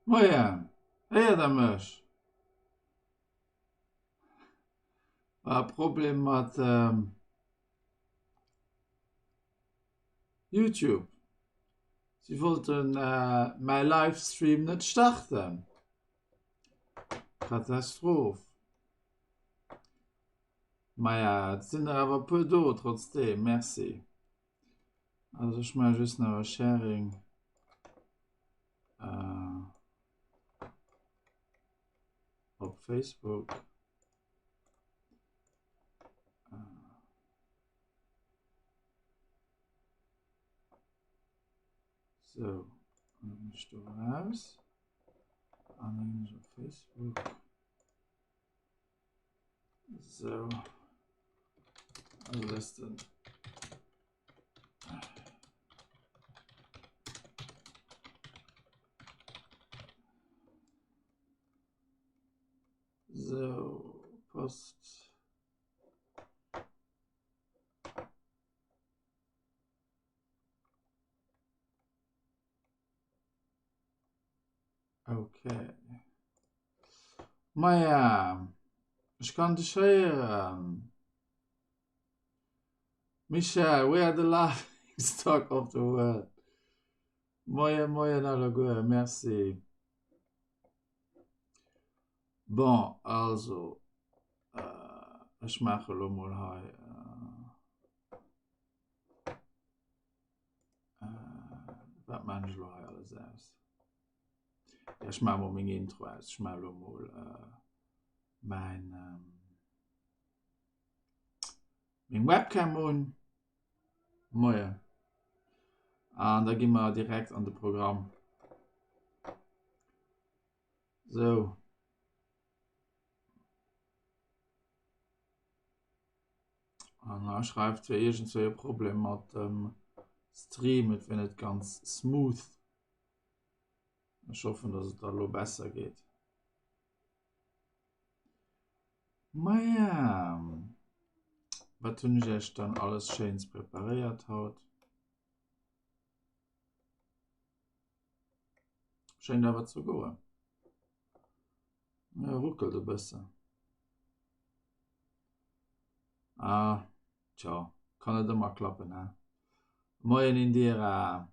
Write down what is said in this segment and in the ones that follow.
Moien, héiert der mech? War e Problem mat Youtube. Si wollten mäi Livestream net starten. Katastroph. Maja, et sinn der awer e puer do trotzdeem. Merci. Also ech maache just nach e Sharing. Äh, op Facebook. Äh, so, dann ginn ech do raus. An dann ginn ech op Facebook. So. Also das den So, Post. Okay. Maja, ech kann dech héieren. Michèle, we are the laughing stock of the world. Moien, moien alleguer, merci. Bon, also, äh, ech maache lo mol hei. Äh, wat maachen ech lo hei alles aus? Ja, ech maache mol meng Intro aus. Ech maache lo mol äh, mäin, ähm, meng Webcam un. Moien. An da gi mer direkt an de Programm. Sou. An da schreift fir iergendzwéi e Problem mat dem Stream, et wier net ganz smooth. Ech hoffen, dass et da lo besser geet. Maja, wat hunn ech iech dann alles Schéins preparéiert haut? Schéngt awer ze goen. Ja, ruckelt e bëssen. Ah, tja, kann net ëmmer klappen, he? Moien Indira.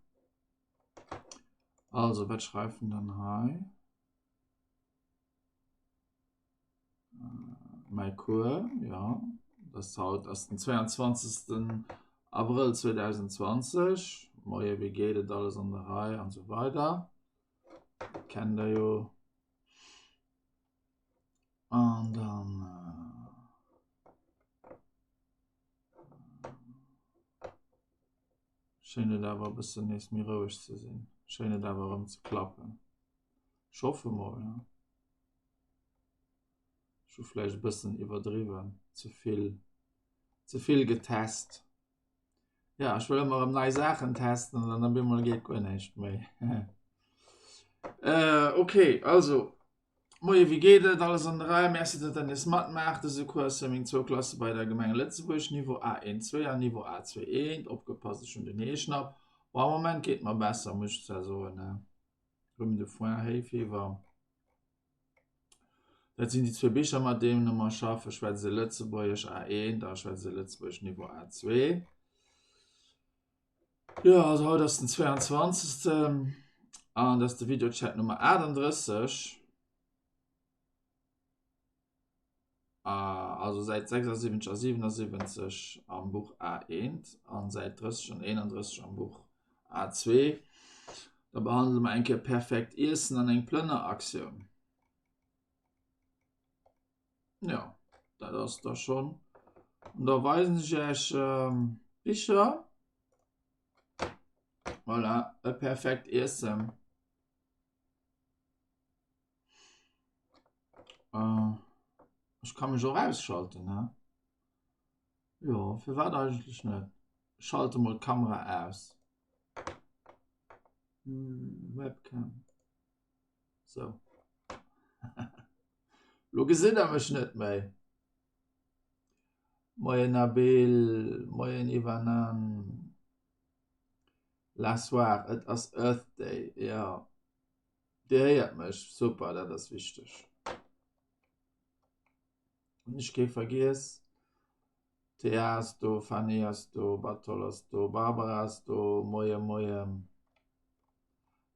Also, wat schreift en dann hei? Mäi Cours, jo, dat haut ass den 22. Abrëll 2020. Moie, wéi geet et, alles an der Rei an esou weider. Dat kennt der jo. An dann schéngt et awer e bëssen nees méi roueg ze sinn. Schéngt et awer erëm ze klappen. Ech hoffe mol. Ech hu vläicht e bëssen iwwerdriwwen, ze vill, ze vill getest. Ja, ech wëll ëmmer erëm nei Saachen testen an dann op eemol geet guer näischt méi. Äh, okay, also, Moie, wéi geet et? Alles an der Rei? Merci, datt der nees matmaacht. Dëse Cours ass fir meng zwou Klasse bei der Gemeng Lëtzebuerg, Niveau A1 2 an Niveau A2 1. Opgepasst, ech hunn den Heeschnapp. Bon, am Moment geet mer besser, muss ech zwar soen, ne? Rhume de foin, Hay-Fever. Dat sinn déi zwou Bicher, mat deenen mer schaffen. Schwätze Lëtzebuergesch A1 a Schwätze Lëtzebuergesch Niveau A2. Jo, also haut ass den 22. An dat ass de Videochat Nummer 38. Also Säit 76 a 77 am Buch A1 an Säit 30 an 31 am Buch A2. Da behandele mer eng Kéier perfekt Iessen an eng Plënneraktioun. Jo, dat ass da schonn. An da weisen ech Iech d'Bicher. Voilà, e perfekt Iessen. Äh, ech ka mech och ausschalten, ne? Jo, firwat eigentlech net? Ech schalte mol d'Kamera aus. Hm, Webcam. So. Lo gesitt der mech net méi. Moien Nabil, moien Ivanan. La soir, et ass Earth Day, jo. Dir héiert mech, super, dat ass wichteg. Hunn ech kee vergiess? Thea ass do, Fanny ass do, Bartol ass do, Barbara ass do, Moie Moien.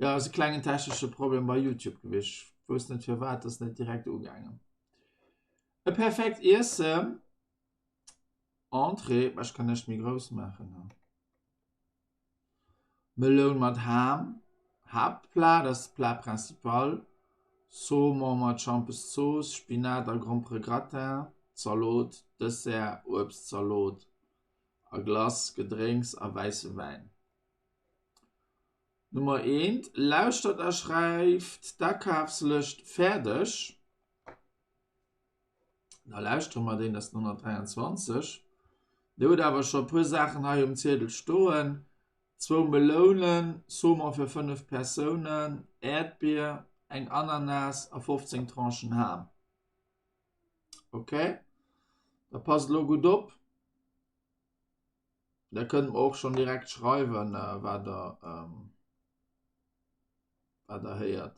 Jo, ass e klengen technesche Problem bei Youtube gewiescht. Ech wousst net firwat, ass net direkt ugaangen. E perfekt Iessen. Entrée, ech kann näischt méi grouss maachen. Meloun mat Ham, Haaptplat ass Plat principal, Saumon mat Schampeszooss, Spinat a Gromperegratin, Zalot, Dessert, Uebstzalot a Glace, Gedrénks a wäisse Wäin. Nummer eent, Lauschtert a schreift d'Akafslëscht fäerdeg. Da lauschtere mer deen, dat ass den 123. Dir hutt awer scho e puer Saachen hei um Ziedel stoen. Zwou Melounen, Saumon fir 5 Persounen, Äerdbier, eng Ananas a 15 Tranchen Ham. Okay, da passt elo gutt op. Da kënnt mer och schonn direkt schreiwen, wat der, wat der héiert.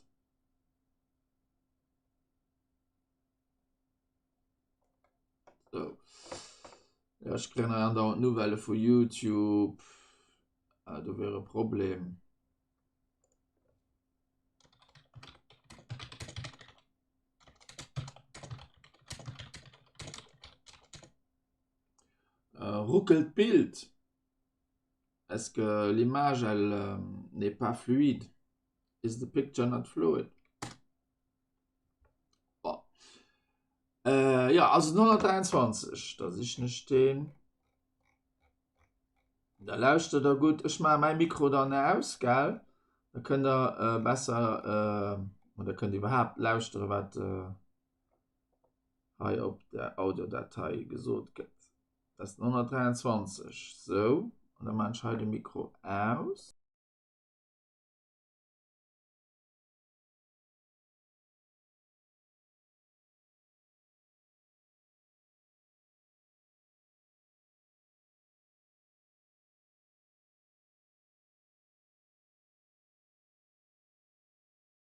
So. Ja, ech kréien hei andauernd Nouvellë vu YouTube. Ah, do wier e Problem. Äh, ruckelt d'Bild? Est-ce que l'image elle euh, n'est pas fluide? Is the picture not fluid? Bon. Äh, ja, also 123, da sichen ech den. Da lauschtert der gutt. Ech maache mäi Mikro dann aus, gell? Da kënnt der äh, besser äh, oder kënnt iwwerhaapt lauschtere wat äh, hei op der Audiodatei gesot gëtt. Dat ass den 123. Sou, an da maan ech hei de Mikro aus.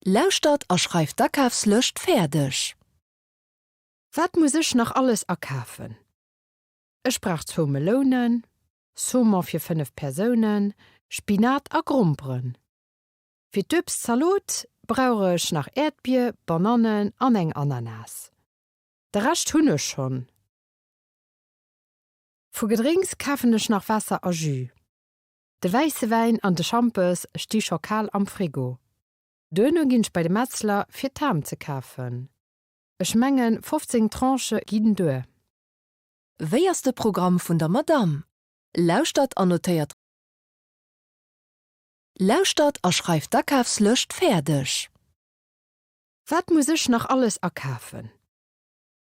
Lauschtert a schreift d'Akafslëscht fäerdeg. Wat muss ech nach alles akafen? Ech brauch zwou Melounen, Saumon fir 5 Persounen, Spinat a Gromperen. Fir d'Uebstzalot brauch ech nach Äerdbier, Banannen an eng Ananas. De Rescht hunn ech schonn. Vu Gedrénks kafen ech nach Waasser a Jus. De wäisse Wäin an de Schampes sti scho kal am Frigo. Duerno ginn ech bei de Metzler fir d'Ham ze kafen. Ech mengen 15 Tranchë ginn duer. Wéi ass de Programm vun der Madamm? Lauschtert an notéiert. Lauschtert a schreift d'Akafslëscht fäerdeg. Wat muss ech nach alles akafen?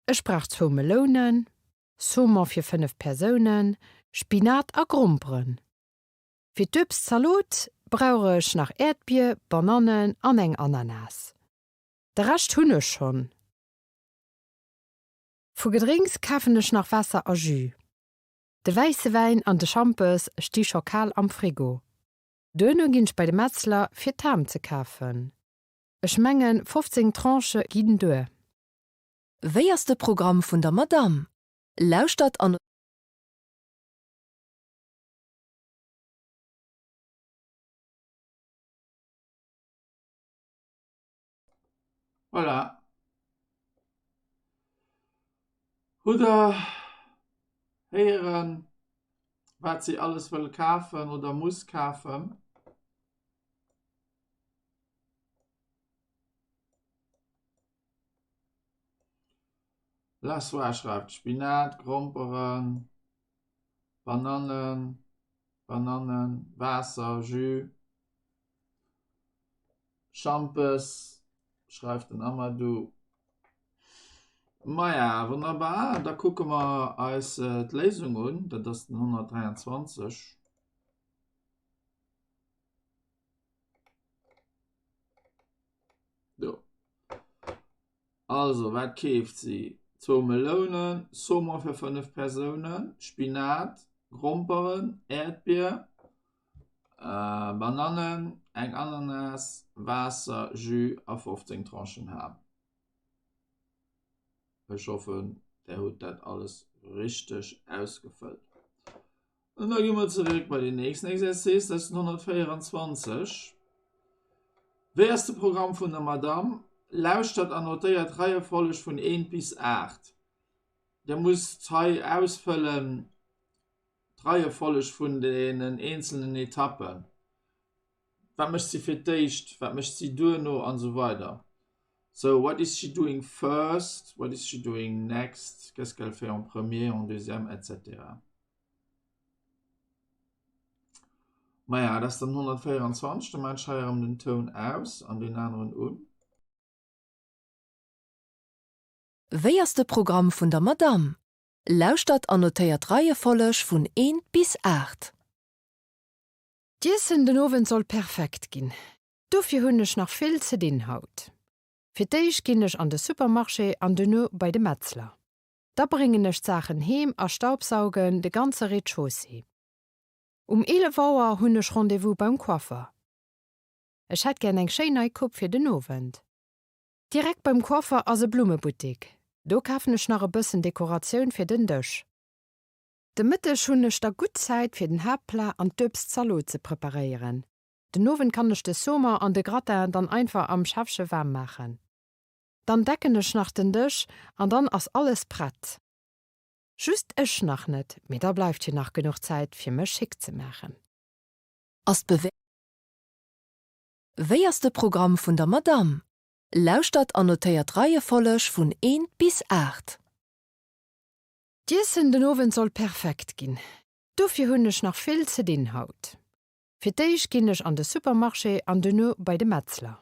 Ech brauch zwou Melounen, Saumon fir 5 Persounen, Spinat a Gromperen. Fir d'Uebstzalot brauch ech nach Äerdbier, Banannen an eng Ananas. De Rescht hunn ech schonn. Vu Gedrénks kafen ech nach Waasser a Jus. De wäisse Wäin an de Schampes sti scho kal am Frigo. Duerno ginn ech bei de Metzler fir d'Ham ze kafen. Ech mengen 15 Tranchë ginn duer. Wéi ass de Programm vun der Madamm? Lauschtert an. Voilà. Hutt der héieren, wat si alles wëll kafen oder muss kafen? La Soie schreift, Spinat, Gromperen, Banannen, Banannen, Waasser, Jus, Schampes, schreift den Amadou. Maja, wonnerbar, da kucke mer eis d'Léisung un, dat ass den 123. Do. Also, wat keeft si? Zwou Melounen, Saumon fir 5 Persounen, Spinat, Gromperen, Äerdbier, äh, Banannen, Eng Ananas, Waasser, Jus a 15 Tranchen Ham. Ech hoffen, der hutt dat alles richteg ausgefëllt. An da gi mer zeréck bei den nächsten Exercice, dat ass den 124. Wéi ass de Programm vun der Madamm? Lauschtert an notéiert d'Reiefolleg vun 1 bis 8. Der musst hei ausfëllen d'Reiefolleg vun deenen eenzelnen Etappen. Wat mécht si fir d'éischt, wat mécht si duerno an esou weider. So, what is she doing first, what is she doing next, qu'est-ce qu'elle fait en premier, en deuxième, etc. Maja, dat ass dann 124, da maan ech hei erëm den Toun aus an deen aneren un. Wéi ass de Programm vun der Madamm? Lauschtert an notéiert d'Reiefolleg vun 1 bis 8. D'Iessen den Owend soll perfekt ginn, dofir hunn ech nach vill ze dinn haut. Fir d'éischt ginn ech an de Supermarché an duerno bei de Metzler. Da bréngen ech d'Saachen heem a staubsaugen de ganze Rez-de-chaussée. Um 11 Auer hunn ech Rendez-vous beim Coiffer. Ech hätt gär eng schéin nei Coupe fir den Owend. Direkt beim Coiffer ass e Blummebuttik. Do kafen ech nach e bëssen Dekoratioun fir den Dësch. De Mëtteg hunn ech da gutt Zäit fir den Haaptplat an d'Uebstzalot ze preparéieren. Den Owend kann ech de Saumon an de Gratin dann einfach am Schäffche waarm maachen. Dann decken ech nach den Dësch an dann ass alles prett. Just ech nach net, mee da bleift jo nach genuch Zäit fir mech schick ze maachen. Ass d'Bewe. Wéi ass de Programm vun der Madamm? Lauschtert an notéiert d'Reiefolleg vun 1 bis 8. D'Iessen den Owend soll perfekt ginn, dofir hunn ech nach vill ze dinn haut. Fir d'éischt ginn ech an de Supermarché an duerno bei de Metzler.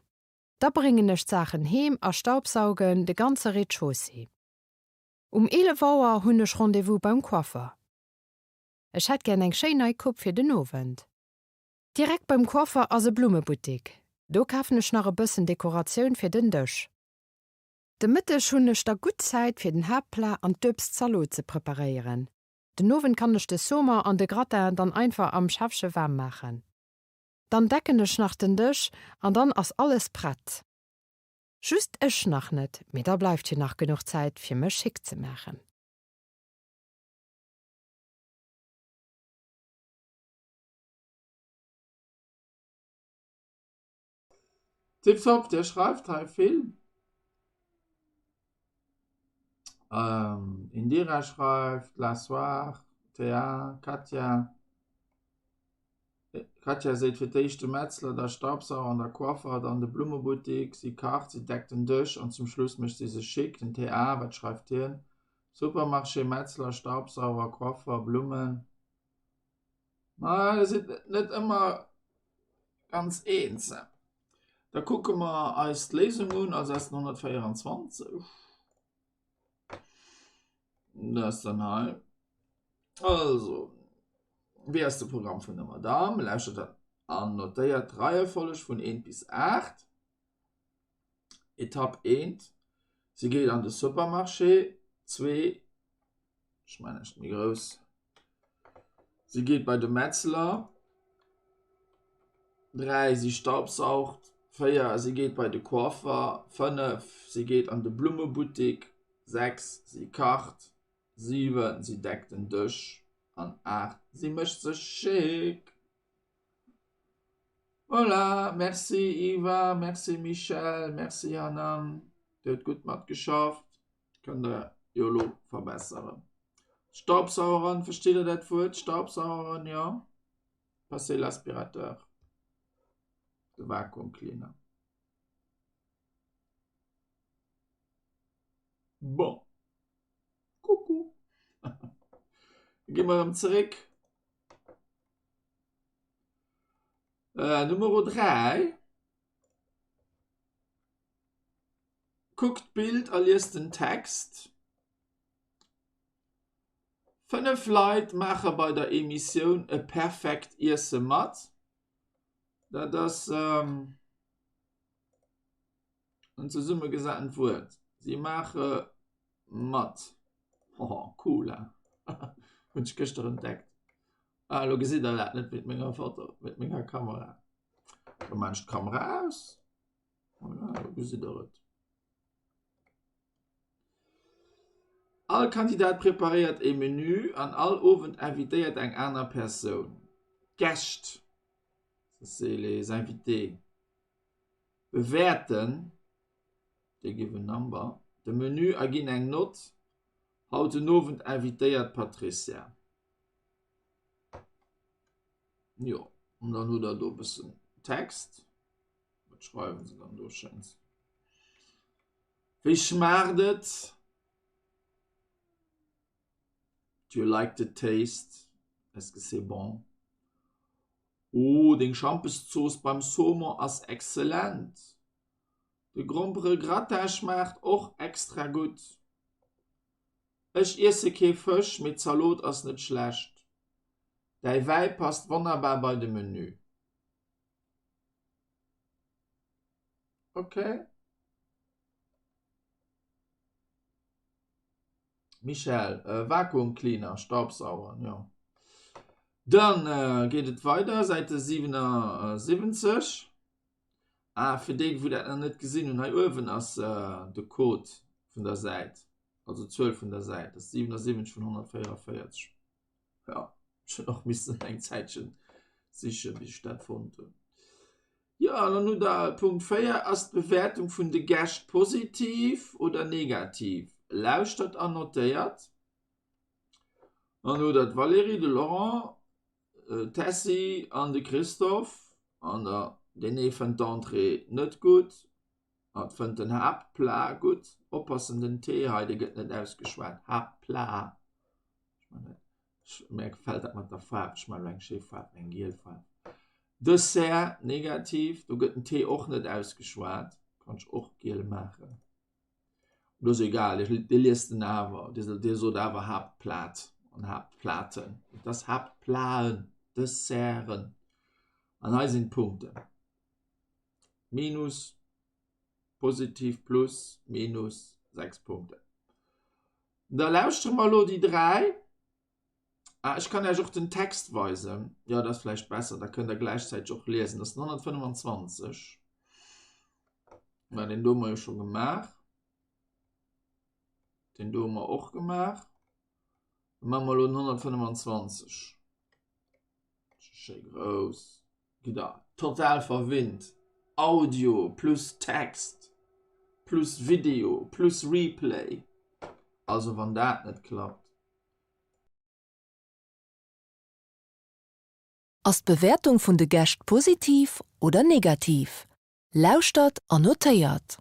Da bréngen ech d'Saachen heem a staubsaugen de ganze Rez-de-chaussée. Um 11 Auer hunn ech Rendez-vous beim Coiffer. Ech hätt gär eng schéin nei Coupe fir den Owend. Direkt beim Coiffer ass e Blummebuttik. Do kafen ech nach e bëssen Dekoratioun fir den Dësch. De Mëtteg hunn ech da gutt Zäit fir den Haaptplat an d'Uebstzalot ze preparéieren. Den Owend kann ech de Saumon an de Gratin dann einfach am Schäffche waarm maachen. Dann decken ech nach den Dësch an dann ass alles prett. Just ech nach net, mee da bleift jo nach genuch Zäit fir mech schick ze maachen. Tiptop, dir schreift hei vill. Ähm, Indira schreift, La Soir, Thea, Katja. Katja seet fir d'éischt de Metzler, da Staubsauger an der Coiffer, dann de Blummebuttik, si kacht, si deckt den Dësch an zum Schluss mécht si sech schick. Den TA, wat schreift hien? Supermarché, Metzler, Staubsauger, Coiffer, Blummen. Ma der sidd net ëmmer ganz eens. Da kucke mer eis d'Léisung un, also aus den 124. Dat ass dann hei. Also, wéi ass de Programm vun der Madame? Lauschtert dat an notéiert d'Reiefolleg vun 1 bis 8. Etapp 1, Si geet an de Supermarché. 2, Ech maachen echt méi grouss. Si geet bei de Metzler. 3, Si staubsaugt. 4, Si geet bei de Coiffer. 5, Si geet an de Blummebuttik. 6, Si kacht. 7, Si deckt den Dësch. An 8, Si mécht sech schick. Voilà, merci Yva, merci Michèle, merci Hanan. Dir hutt gutt matgeschafft. Kënnt der jo elo verbesseren. Staubsaueren, versteet der dat Wuert? Staubsaueren, jo. Passer l'aspirateur. De Vacuum cleaner. Bon. Kuckuck. Gi mer erëm zeréck. Äh, Numero 3. Kuckt d'Bild a liest den Text. 5 Leit maache bei der Emissioun E perfekt Iesse mat. Dat ass ähm, en zesummegesatent Wuert. Si maache mat. Hoho, cool, he? Hunn ech gëschter entdeckt. Ah, elo gesitt der dat net mit menger Foto, mit menger Kamera. Da maan ech d'Kamera aus. Voilà, do gesitt der et. All Kandidat preparéiert e Menü an all Owend invitéiert eng aner Persoun. D'Gäscht, ça c'est les invités, bewäerten, they give a number, de Menü a ginn eng Nott. Haut den Owend invitéiert d'Patricia. Jo, an dann hutt der do e bëssen Text. Wat schreiwen se dann do Schéins? Wéi schmaacht et? Do you like the taste? Est-ce que c'est bon? Oh, deng Schampeszooss beim Saumon ass exzellent! De Gromperegratin schmaacht och extra gutt. Ech iesse kee Fësch, mee d'Zalot ass net schlecht. Däi Wäi passt wonnerbar bei de Menü. Ok. Michèle, Vacuum cleaner, Staubsauger, jo. Dann geet et weider, Säite 77. Ah, fir déi, wou dat nach net gesinn hunn, hei uewen ass de Code vun der Säit, also d'Zuel vun der Säit, dat ass 77 vun 144. Jo, ech hunn och missen eng Zäitchen sichen, bis ech dat fonnt hunn. Jo, an dann hutt Der Punkt 4, Ass d'Bewäertung vun de Gäscht positiv oder negativ? Lauschtert an notéiert. Dann hutt Der d'Valérie, de Laurent, d'Tessy an de Christophe. An der, deen ee fënnt d'Entrée net gutt, hatt fënnt den Haaptplat gutt. Oppassen, den T hei, dee gëtt net ausgeschwat, Haaptplat. Mär gefält dat mat der Faarf, ech maachen elo eng schéi Faarf, eng giel Faarf. Dessert negativ, do gëtt den T och net ausgeschwat, kann ech och giel maachen. Et ass egal, dir liest en awer, dir sot awer Haaptplat an Haaptplaten. Et ass Haaptplaten, Desserten. An hei sinn d'Punkten. Minus, positiv, plus, minus, 6 Punkten. Da lauschtere mer elo déi 3. Ah, ech kann Iech och den Text weisen. Jo, dat ass vläicht besser, da kënnt Der gläichzäiteg och liesen. Dat ass den 125. Mä deen do hu mer jo scho gemaach. Deen do hu mer och gemaach. Da maache mer elo den 125. Schéi grouss. Gitt der total verwinnt. Audio plus Text plus Video plus Replay. Also wann dat net klappt. Ass d'Bewäertung vun de Gäscht positiv oder negativ? Lauschtert an notéiert.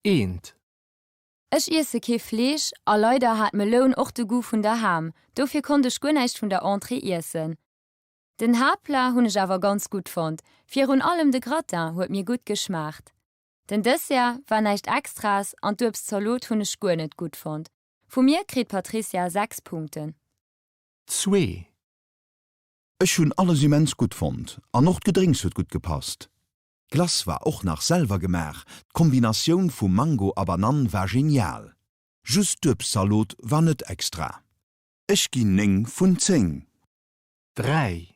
Eent. Ech iesse kee Fleesch a leider hat d'Meloun och de Goût vun der Ham, dofir konnt ech guer näischt vun der Entrée iessen. Den Haaptplat hunn ech awer ganz gutt fonnt, virun allem de Gratin huet mir gutt geschmaacht. Den Dessert war näischt Extraes an d'Uebstzalot hunn ech guer net gutt fonnt. Vu mir kritt d'Patricia 6 Punkten. Zwee. Ech hunn alles immens gutt fonnt an och d'Gedrénks huet gutt gepasst. D'Glace war och nach selwer gemaach, d'Kombinatioun vu Mango a Banann war genial. Just d'Uebstzalot war net extra. Ech ginn 9 vun 10. 3.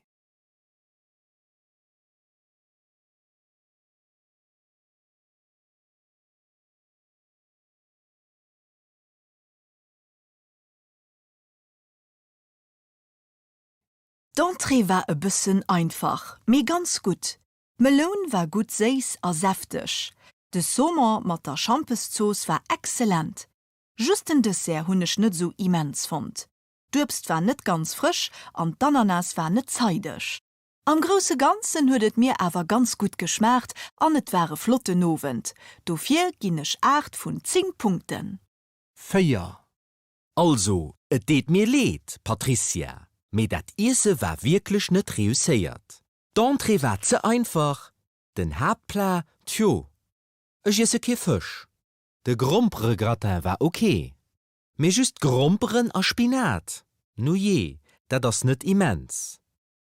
D'Entrée war e bëssen einfach, mee ganz gutt. D'Meloun war gutt séiss a säfteg. De Saumon mat der Schampeszooss war excellent. Just den Dessert hunn ech net sou immens fonnt. D'Uebst war net ganz frësch an d'Ananas war net zeideg. Am grousse Ganzen huet et mir awer ganz gutt geschmaacht an et war e flotten Owend. Dofir ginn ech 8 vun 10 Punkten. 4. Also, et deet mir leed, Patricia, mee dat Iesse war wierklech net reusséiert. D'Entrée war ze einfach, den Haaptplat, tjo, ech iesse kee Fësch. De Gromperegratin war ok, mee just Gromperen a Spinat, nujee, dat ass net immens.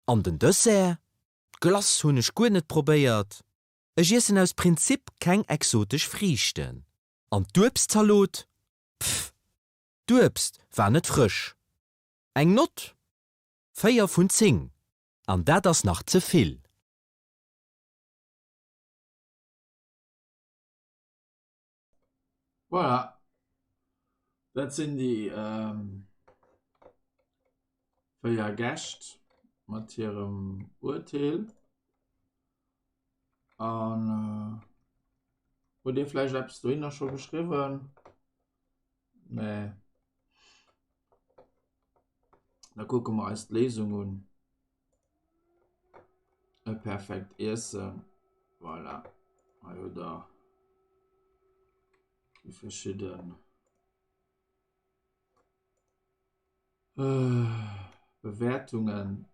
An den Dessert? D'Glace hunn ech guer net probéiert, ech iessen aus Prinzip keng exotesch Friichten. An d'Uebstzalot? Pff, d'Uebst war net frësch. Eng Nott? 4 vun 10, an dat ass nach ze vill. Voilà. Dat sinn déi 4 Gäscht mat hirem Urteel. An hutt Dir vläicht eppes dohinner scho geschriwwen? Nee. Da kucke mer eis d'Léisung un. E perfekt Iessen. Voilà. Hei hutt der déi verschidden Bewäertungen.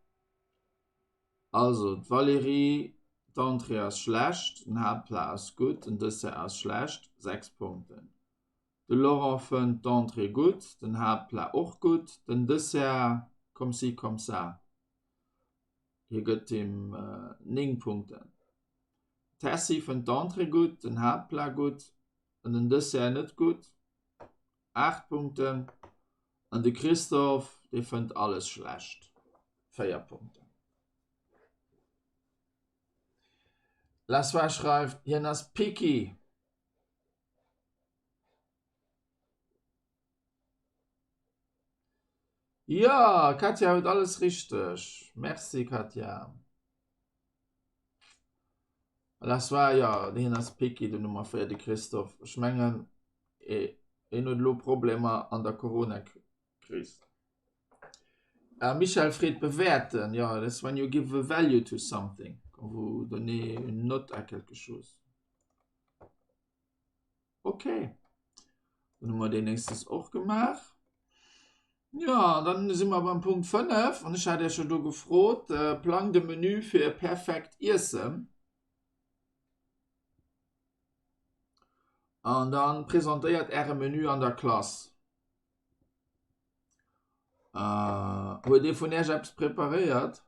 Also d'Valérie, d'Entrée ass schlecht, den Haaptplat ass gutt, den Dessert ass schlecht, 6 Punkten. De Laurent fënnt d'Entrée gutt, den Haaptplat och gutt, den Dessert comme ci comme ça. Hie gëtt him 9 Punkten. D'Tessy fënnt d'Entrée gutt, den Haaptplat gutt an den Dessert net gutt, 8 Punkten. An de Christophe, dee fënnt alles schlecht, 4 Punkten. Lassois schreift, hien ass picky. Jo, Katja huet alles richteg. Merci Katja. Lassois, jo, hien ass picky, den Nummer 4, de Christophe. Ech mengen, hien huet elo Problemer an der Corona-Kris. Michel freet bewäerten, jo, that's when you give a value to something, quand vous donnez une note à quelque chose. Ok, dann hu mer deen nächstes och gemaach. Ja, dann si mer beim Punkt 5 an ech hat Iech jo do gefrot, äh, plangt e Menü fir e perfekt Iessen. An dann presentéiert Äre Menü an der Klass. Äh, huet ee vun Iech eppes preparéiert?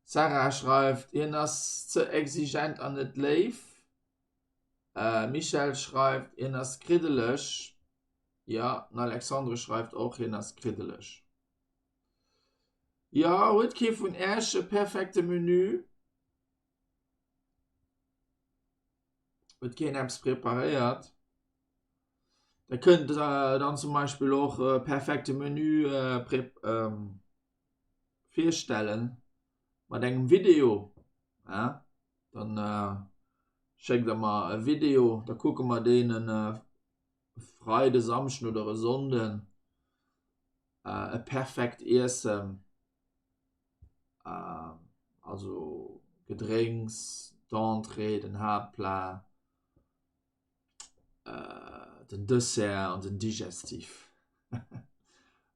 Sarah schreift, hien ass ze exigent an net léif. Michèle schreift, hien ass kriddeleg. Jo, den Alexandre schreift och, hien ass kriddeleg. Jo, huet kee vun Äech e perfekte Menü? Huet keen eppes preparéiert? Der kënnt dann zum Beispill och e perfekte Menü virstellen mat engem Video. Ja, dann schéckt der mer e Video, da kucke mer deen e Freide, Samschden oder e Sonnden. E perfekt Iessen, also Gedrénks, d'Entrée, den Haaptplat. den Dessert an den Digestif.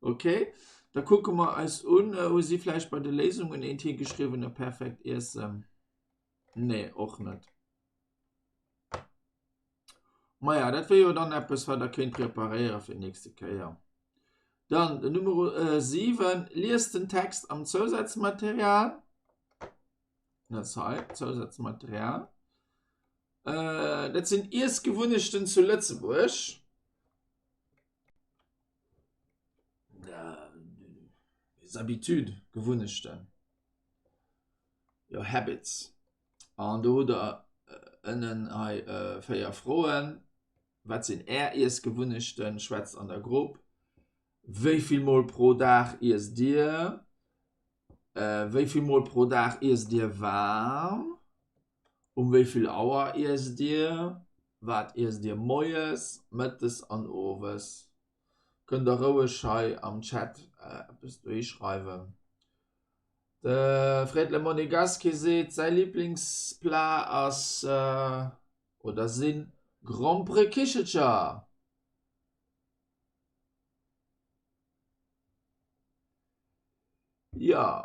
Ok, da kucke mer eis un, hu si vläicht bei de Léisungen eent higeschriwwen, e perfekt Iessen? Nee, och net. Maja, dat wier jo dann eppes, wat der kéint preparéiere fir d'nächste Kéier. Dann den Numero 7, Liest den Text am Zousazmaterial. Dat ass hei, Zousazmaterial. Äh, dat sinn Iessgewunnechten zu Lëtzebuerg. Les habitudes, Gewunnechten. Jo, Habits. An do hutt der ënnen hei 4 Froen. Wat sinn Är Iessgewunnechten? Schwätzt an der Grupp. Wéi vill Mol pro Dag iesst Dir? Wéi vill Mol pro Dag iesst Dir waarm? Um wéi vill Auer iesst Dir? Wat iesst Dir moies, mëttes an owes? Kënnt der roueg hei am Chat eppes dohi schreiwen. De Fred Le Monégasque seet, säi Liblingsplat ass oder sinn Gromperekichelcher. Jo,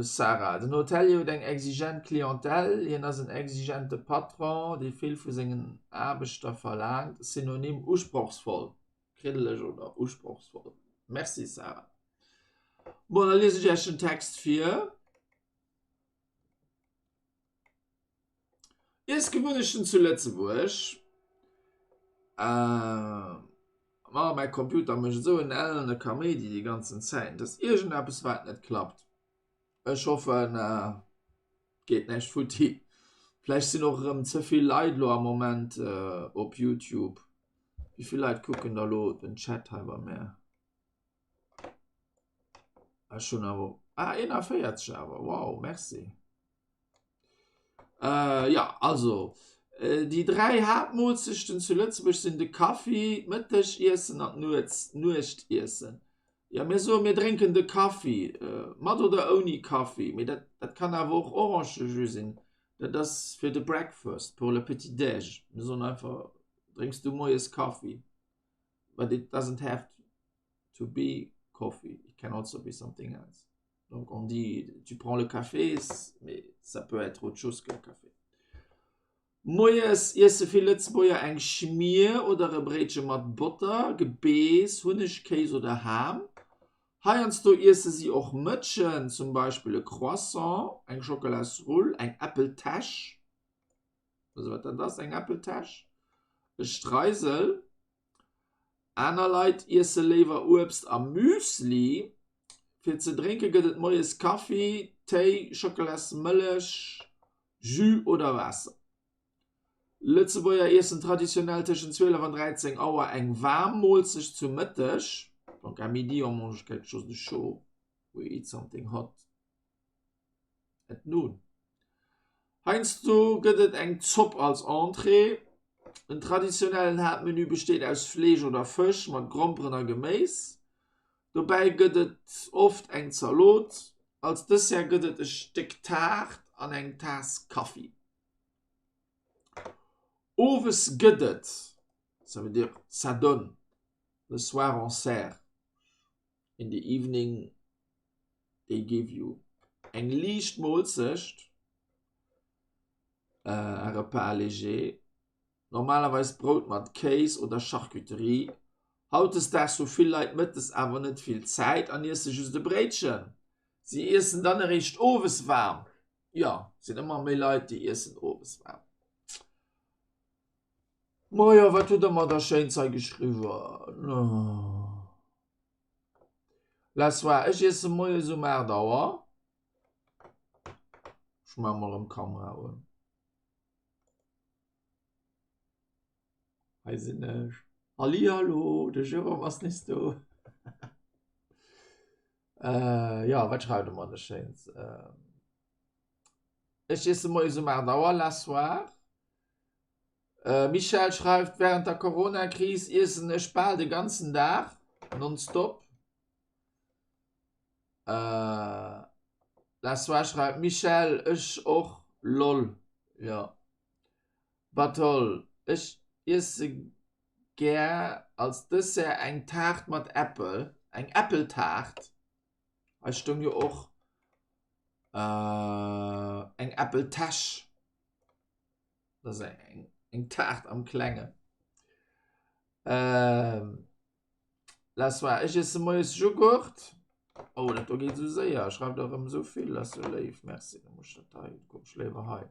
Sarah, den Hotelier huet eng exigent Clientèle. Hien ass en exigente Patron, dee vill vu sengen Aarbechter verlaangt. Synonym, usprochsvoll, kriddeleg oder usprochsvoll. Merci, Sarah. Bon, da liesen ech Iech den Text vir. Iessgewunnechten zu Lëtzebuerg. Ma mäi Computer mécht esou en ellene Kaméidi déi ganzen Zäit. Et ass iergendeppes wat net klappt. Ech hoffen et geet näischt futti. Vläicht sinn och erëm ze vill Leit elo am Moment op Youtube. Wéi vill Leit kucken da lo den Chat hei bei mär? Ech hunn awer, ah 41 awer, wow, merci. Äh, ja, also déi 3 Haaptmoolzechten zu Lëtzebuerg sinn de Kaffi, d'Mëttegiessen an d'Nuechtiessen. Ja, mir soe mir drénken de Kaffi, mat oder ouni Kaffi, mee dat, dat kann awer och Orangejus sinn. Dat ass fir de Breakfast, pour le petit déj. Mir soen einfach, drénks du moies Kaffi? But it doesn't have to be coffee, it can also be something else. Donc on dit tu prends le café, mais ça peut être autre chose qu'un café. Moies iesse vill Lëtzebuerger eng Schmier oder e Bréitche mat Botter, Gebeess, Hunnegkéis oder Ham. Heiansdo iesse si och Mëtschen, zum Beispill e Croissant, eng Schockelasrull, eng Äppeltäsch, wësst der wat dat ass, eng Äppeltäsch? e Streisel. Aner Leit iesse léiwer Uebst a Müsli. Fir ze drénke gëtt et moies Kaffi, Téi, Schockelasmëllech, Jus oder Waasser. Lëtzebuerger iessen traditionell tëschent 12 an 13 Auer eng waarm Moolzecht zu Mëtteg, donc à midi on mange quelque chose de chaud, we eat something hot. Et noon. Heiansdo gëtt et eng Zopp als Entrée. En traditionellen Haaptmenu besteet aus Fleesch oder Fësch mat Gromperen a Geméis. Dobäi gëtt et oft eng Zalot. Als Dessert gëtt et e Stéck Taart an eng Taass Kaffi. Owes gëtt et, ça veut dire ça donne, le soir on sert, in the evening they give you eng liicht Moolzecht, un repas léger, normalerweis Brout mat Kéis oder Charcuterie. Hautdesdaags hu vill Leit mëttes awer net vill Zäit an iesse just e Bréitchen. Si iessen dann eréischt owes waarm. Jo, et sinn ëmmer méi Leit, déi iessen owes waarm. Majo, wat hutt der mer da Schéins hei geschriwwen? La soir, ech iesse moies um 8 Auer. Ech maache mol erëm d'Kamera un. Hei sinn ech. Hallihallo, de Jérôme ass nees do. Äh, jo, wat schreift e mer da Schéins? Ech iesse moies um 8 Auer, la soir. Michèle schreift, Wärend der Corona-Kris iessen ech bal de ganzen Dag nonstop. La Soie schreift, Michèle, Ech och lol. Jo. Batol, Ech iesse gär als Dessert eng Taart mat Äppel, eng Äppeltaart. Hei stoung jo och eng Äppeltäsch. Dat ass eng, eng Taart am Klengen. Ähm, lass mal, ech esse moies Joghurt. Oh, dat do geet esou séier. Schreift der erëm esou vill, ass sou léif. Merci, da muss ech dat hei, komm ech léiwer hei.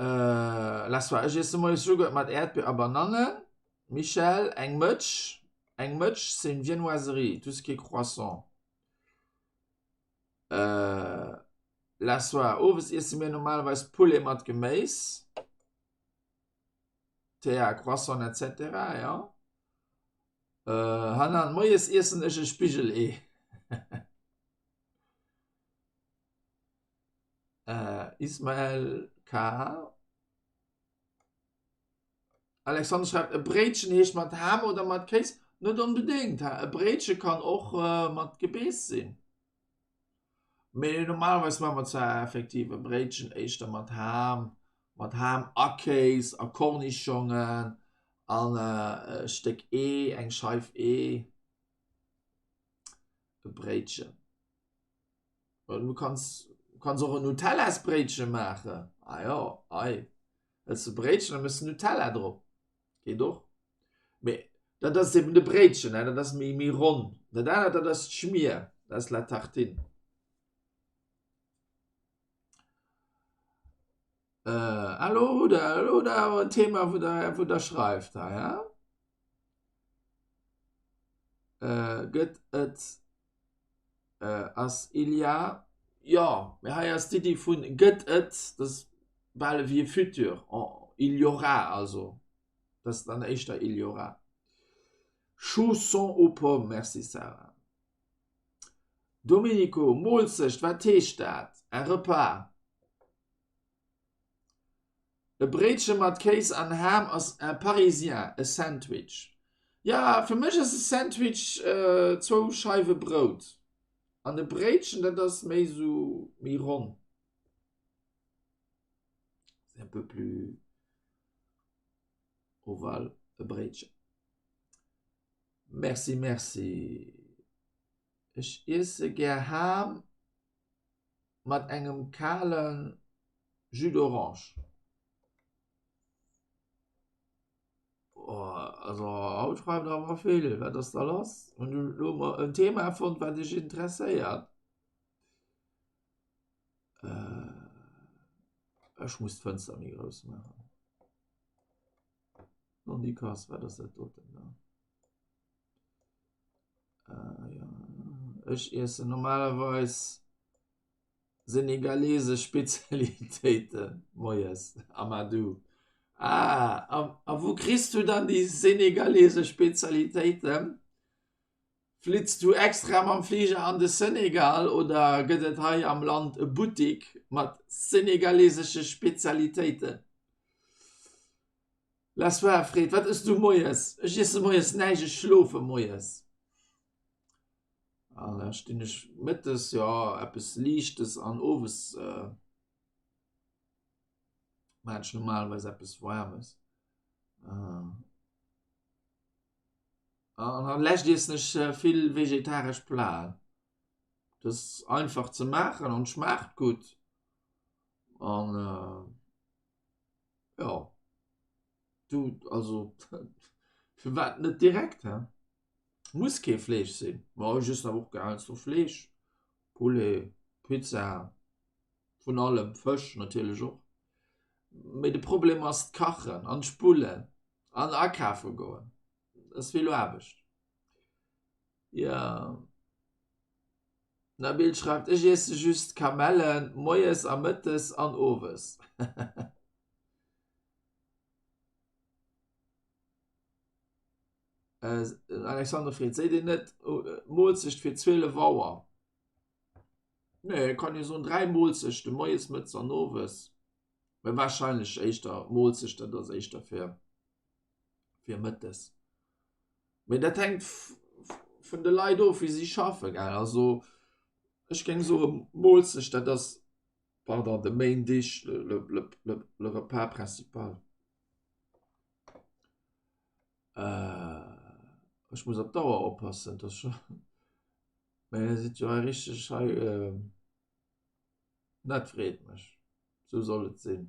Äh, lass mal, ech esse moies Joghurt mat Äerdbier a Banannen. Michèle, eng Mëtsch. Eng Mëtsch, c'est une viennoiserie, tout ce qui est croissant. Äh, la soir. Owes iesse mir normalerweis Poulet mat Geméis. Thea, Croissant etc. Ja. Äh, Hanan, moies iessen ech e Spigel-Ee. äh, Ismael K. Alexander schreift, e Bréitchen heescht mat Ham oder mat Kéis? Net onbedéngt, e Bréitche kann och mat Gebeess sinn. Mee normalerweis maache mer zwar effektiv e Bréitchen éischter mat Ham, mat Ham a Kéis a Kornischongen an e Stéck Ee, eng Scheif Ee, e Bréitchen. Du kanns, kanns och en Nutellasbréitche maachen. Ah jo, ei, hëls de Bréitchen a méchs Nutella drop. Geet och. Mee dat ass eben de Bréitchen, dat ass méi, méi ronn. Dat anert, dat ass d'Schmier, dat ass la tartine. Äh, elo hutt Der, elo hutt Der awer en Thema, wou Der, wou Der schreift hei, hä? Äh, gëtt et, äh, ass il y a. Jo, mee hei ass d'Iddi vun gëtt et, dat ass bal ewéi e Futur, il y aura also, dat ass dann éischter il y aura. Chaussons aux pommes, merci Sarah. Domenico, Moolzecht, wat heescht dat? Un repas. E Bréitche mat Kéis an Ham ass un parisien, e Sandwich. Jo, fir mech ass e Sandwich zwou Scheiwe Brout. An e Bréitchen, dat ass méi sou, méi ronn. C'est un peu plus ovale, e Bréitchen. Merci, merci. Ech iesse gär Ham. mat engem kale Jus d'orange. Oh, also haut schreift der awer vill, wat ass da lass? Hunn du elo mol en Thema fonnt, wat dech interesséiert? Ech muss d'Fënster méi grouss maachen. Nondikass, wat ass dat doten da? Ech iessen normalerweis senegalesesch Spezialitéiten moies. Amadou, Ah, a wou kriss du dann déi senegalesesch Spezialitéiten? Flitts du extra mam Fliger an de Senegal oder gëtt et hei am Land e Buttik mat senegalesesche Spezialitéiten? La soir freet, Wat ëss du moies? Ech iesse moies näischt, ech schlofe moies. An da stinn ech mëttes, jo, eppes Liichtes an owes maachen ech normalerweis eppes Waarmes. An am lescht iessen ech vill vegetaresch Platen. Dat ass einfach ze maachen an schmaacht gutt. An Jo, du, also firwat net direkt, he? Muss kee Fleesch sinn. Ma ech iessen awer och gär heiansdo Fleesch, Poulet, Pizza, vun allem, Fësch natierlech och. Mee de Problem ass d'Kachen an d'Spullen an akafe goen, dat ass vill Aarbecht. Jo. Nabil schreift, Ech iesse just Kamellen, moies a mëttes an owes. Den Alexandre freet, Seet een net Moolzecht fir 12 Auer? Nee, kann ee soen 3 Moolzechten, moies, mëttes an owes. Mä warscheinlech éischter Moolzecht, dat ass éischter fir fir mëttes. Mee dat hänkt vun de Leit of, wéi si schaffen, gell. Also ech géing soe Moolzecht, dat ass, pardon, de Main Dish, le, le, le, le repas principal. Ech muss op d'Auer oppassen, dat ass scho, mä dir sidd jo hei richteg hei, dat freet mech, sou soll et sinn.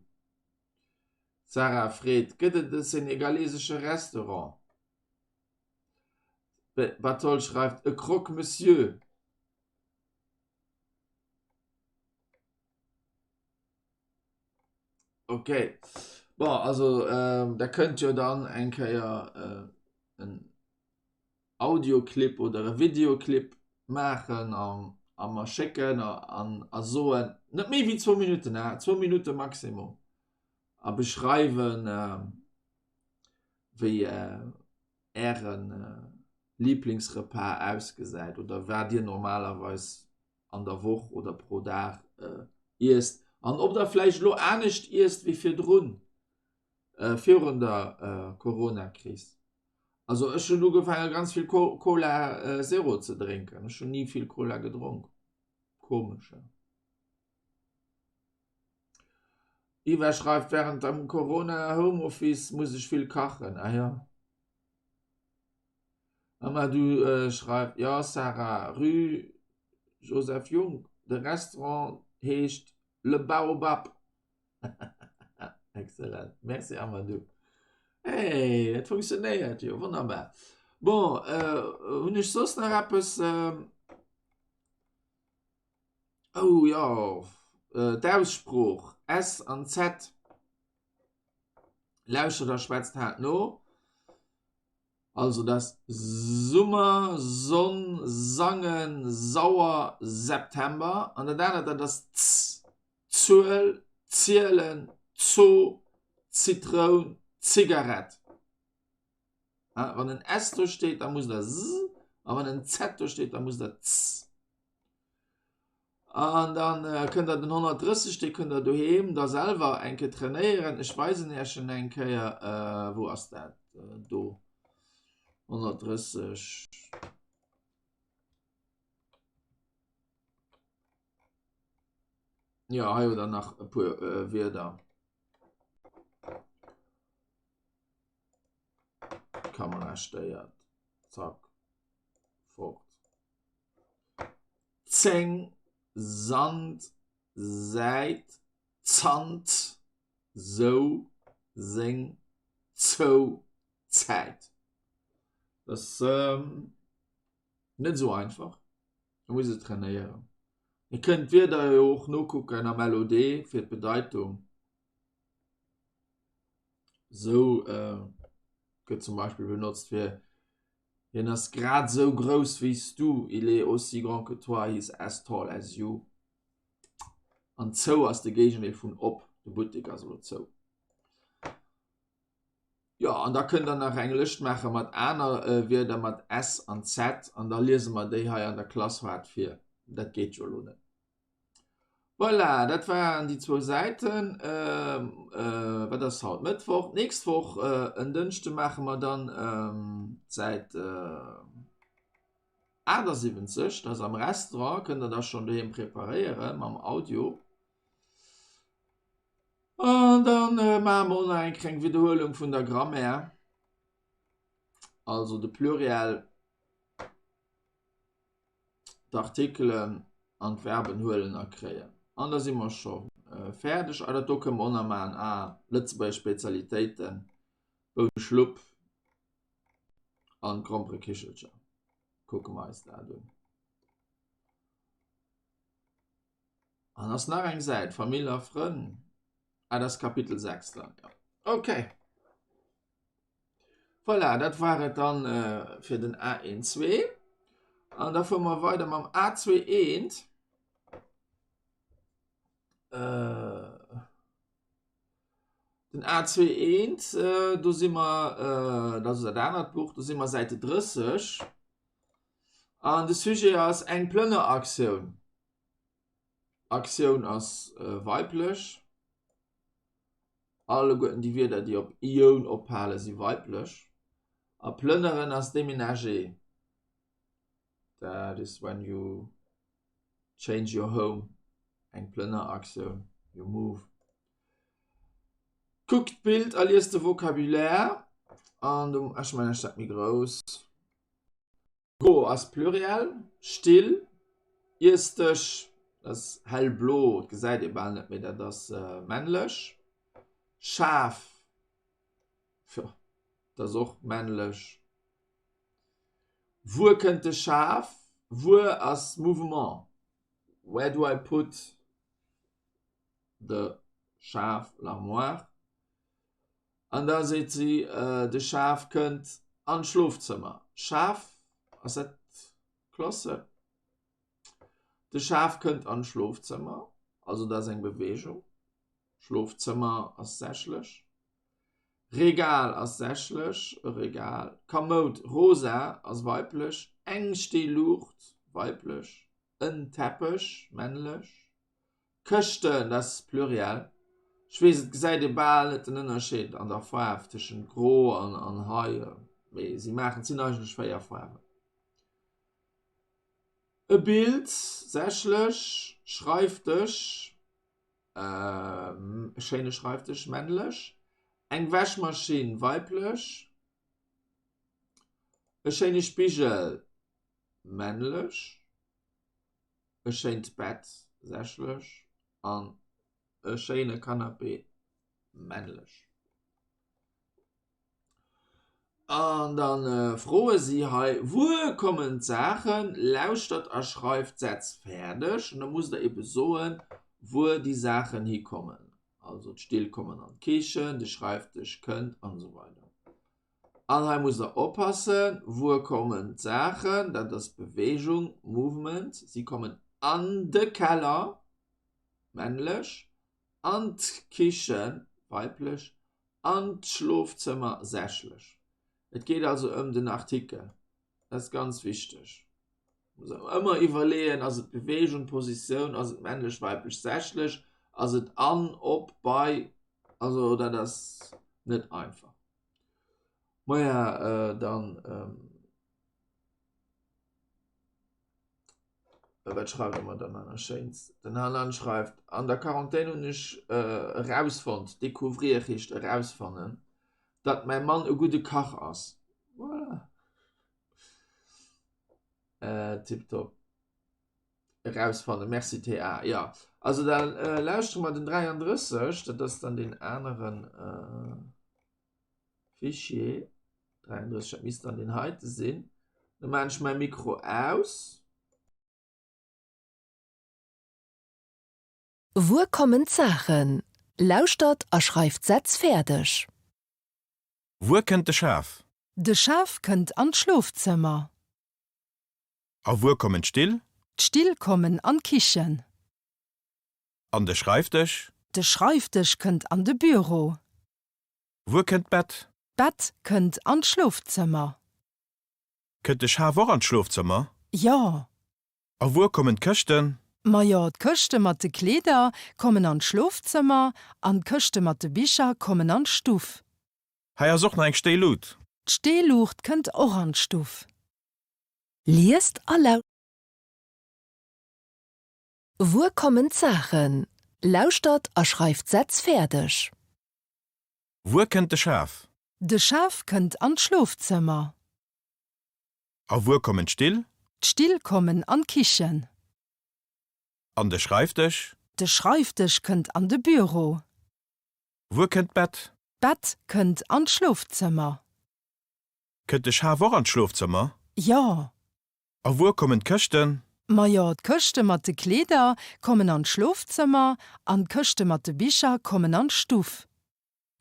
D'Sarah freet, Gëtt et e senegalesesche Restaurant? D'Batol schreift, E Croque-Monsieur. Ok, bon, also der kënnt jo dann eng Kéier en Audioclip oder e Videoclip maachen an a mer schécken an a soen, net méi wéi zwou Minutten, hein, zwou Minutte maximum, a beschreiwen, wéi Äre Liblingsrepas ausgesäit oder wat Dir normalerweis an der Woch oder pro Dag iesst an ob Der vläicht elo anescht iesst wéi virdrun, virun der Coronakris. Also ech hunn ugefaange ganz vill Cola Zero ze drénken. Ech hunn ni vill Cola gedronk. Komesch, he? Iva schreift, Während dem Corona Homeoffice muss ech vill kachen. Ah ja. Amadou schreift, Jo Sarah, Rue Joseph Junck, de Restaurant heescht Le Baobab. Excellent. Merci Amadou. Hey, et funktionéiert jo, wonnerbar. Bon, äh, hunn ech soss nach eppes? Ähm... Oh ja, äh, d'Aussprooch S an Z. Lauschtert a schwätzt haart no. Also dat ass Summer, Sonn, Sangen, Sauer, September. An dat anert, dat ass z, Zuel, zielen, Zoo, Zitroun, Zigarett. Wann en S do steet, da musst der s, a wann en Z do steet, da musst der z. An dann kënnt der den 130, dee kënnt der doheem da selwer eng Kéier trainéieren. Ech weisen Iech en eng Kéier. Wou ass dat? Do. 130. Jo, hei hutt der nach e puer Wierder. D'Kamera stéiert. Zack. Fort. 10, Sand, Säit, Zant, sou, seng, zou, Zäit. Dat ass net esou einfach, da muss ee trainéieren. Dir kënnt d'Wierder jo och nokucken am LOD fir d'Bedeitung. Sou gëtt zum Beispill benotzt fir Hien ass grad sou grouss wéi s du, Il est aussi grand que toi, He's as tall as you. An zou ass de Géigendeel vun op, De Buttek ass elo zou. Jo, an da kënnt der nach eng Lëscht maache mat aner Wierder mat s an z an da liese mer déi hei an der Klass haart vir. Dat geet jo elo net. Voilà, dat waren déi zwou Säiten. Wat ass haut? Mëttwoch. D'nächst Woch en Dënschde maache mer dann d'Säit 78, dat ass am Restaurant, kënnt der da schonn doheem preparéiere mam Audio. An dann maache mer och nach eng kleng Widderhuelung vun der Grammaire, also de Pluriel. d'Artikelen an d'Verben huelen a kréien. An da si mer scho fäerdeg. Ah, dat do kënne mer och nach maachen. Ah, Lëtzebuerger Spezialitéiten, Bouneschlupp an Gromperekichelcher. Kucke mer eis dat un. An ass nach eng Säit, Famill a Frënn. Ah, dat ass Kapitel 6 dann, jo. Okay. Voilà, dat war et dann fir den A1 2. An da fuere mer weider mam A2 1. Den A2 1, do si mer, dat ass dat anert Buch, do si mer Säite 30. An de Sujet ass eng Plënneraktioun. Aktioun ass weiblech. Alleguerten déi Wierder, déi op ioun ophalen, si weiblech. A plënneren ass déménager. That is when you change your home, eng Plënneraktioun, you move. Kuckt d'Bild a liest de Vocabulaire. An do, ech maachen iech dat méi grouss. Gro ass Pluriel, Still, Iessdësch, dat ass hellblo, et gesäit ee bal net méi, dat ass männlech, Schaf, jo, dat ass och männlech. Wuer kënnt de Schaf? Wuer ass Mouvement, where do I put the Schaf, l'armoire? An da seet si, De Schaf kënnt an d'Schlofzëmmer. Schaf, ass dat Klasse? De Schaf kënnt an d'Schlofzëmmer, also dat ass eng Beweegung. Schlofzëmmer ass sächlech. Regal ass sächlech, e Regal. Kamoud, rosa, ass weiblech. Eng Steeluucht, weiblech. En Teppech, männlech. Këschten, dat ass Pluriel. Ech weess, et gesäit ee bal net den Ënnerscheed an der Faarf tëschent gro an an hei, mee si maachen, et sinn eigentlech 4 Faarwen. E Bild, sächlech, Schreifdësch, e schéine Schreifdësch, männlech, eng Wäschmaschinn, weiblech, e schéine Spigel, männlech. e schéint Bett, sächlech, an e schéine Canapé, männlech. An da froe si hei, Wuer kommen d'Saachen? Lauschtert a schreift d'Sätz fäerdeg. An da musst der ebe soen, wuer déi Saachen hikommen. Also d'Still kommen an d'Kichen, de Schreifdësch kënnt an esou weider. An hei musst der oppassen, Wuer kommen d'Saachen? Dat ass Bewegung, Movement. Si kommen an de Keller, männlech, an d'Kichen, weiblech, an d'Schlofzëmmer, sächlech. Et geet also ëm den Artikel. Dat ass ganz wichteg. Muss ëmmer iwwerleeën, ass et Bewegung, Positioun, ass et männlech, weiblech, sächlech, ass et an, op, bei, also dat ass net einfach. Maja, dann wat schreift der mer dann nach Schéins? Den Hanan schreift, An der Quarantän hunn ech erausfonnt, découvrir heescht erausfannen, datt mäi Mann e gudde Kach ass. Voilà. Tiptop. Erausfannen. Merci TA. Jo, also da lauschtere mer den 33, dat ass dann deen aneren Fichier. 33, dat misst dann deen heite sinn. Da maachen ech mäi Mikro aus. Wuer kommen d'Saachen? Lauschtert a schreift d'Sätz fäerdeg. Wuer kënnt de Schaf? De Schaf kënnt an d'Schlofzëmmer. A wuer kommen d'Still? D'Still kommen an d'Kichen. An de Schreifdësch? De Schreifdësch kënnt an de Büro. Wuer kënnt d'Bett? D'Bett kënnt an d'Schlofzëmmer. Kënnt de Schaf och an d'Schlofzëmmer? Jo. A wuer kommen d'Këschten? Majo, d'Këschte mat de Kleeder kommen an d'Schlofzëmmer an d'Këschte mat de Bicher kommen an d'Stuff. Hei ass och nach eng Stéilut. D'Steeluucht kënnt och an d'Stuff. Liest a lau. Wuer kommen d'Saachen? Lauschtert a schreift d'Sätz fäerdeg. Wuer kënnt de Schaf? De Schaf kënnt an d'Schlofzëmmer. A wuer kommen d'Still? D'Still kommen an d'Kichen. An de Schreifdësch? De Schreifdësch kënnt an de Büro. Wuer kënnt d'Bett? D'Bett kënnt an d'Schlofzëmmer. Kënnt de Schaf och an d'Schlofzëmmer? Jo. A wuer kommen d'Këschten? Majo, d'Këschte mat de Kleeder kommen an d'Schlofzëmmer an d'Këschte mat de Bicher kommen an d'Stuff.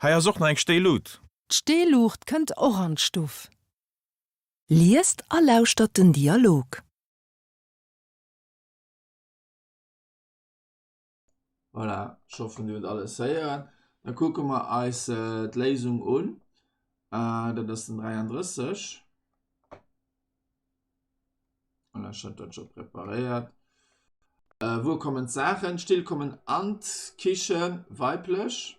Hei ass och nach eng Stéilut. D'Steeluucht kënnt och an d'Stuff. Liest a lauschtert den Dialog. Voilà, ech hoffen dir hutt alles héieren. Da kucke mer eis d'Léisung un. Dat ass den 33. Voilà, ech hat dat scho preparéiert. Wuer kommen d'Saachen? D'Still kommen an d'Kichen, weiblech.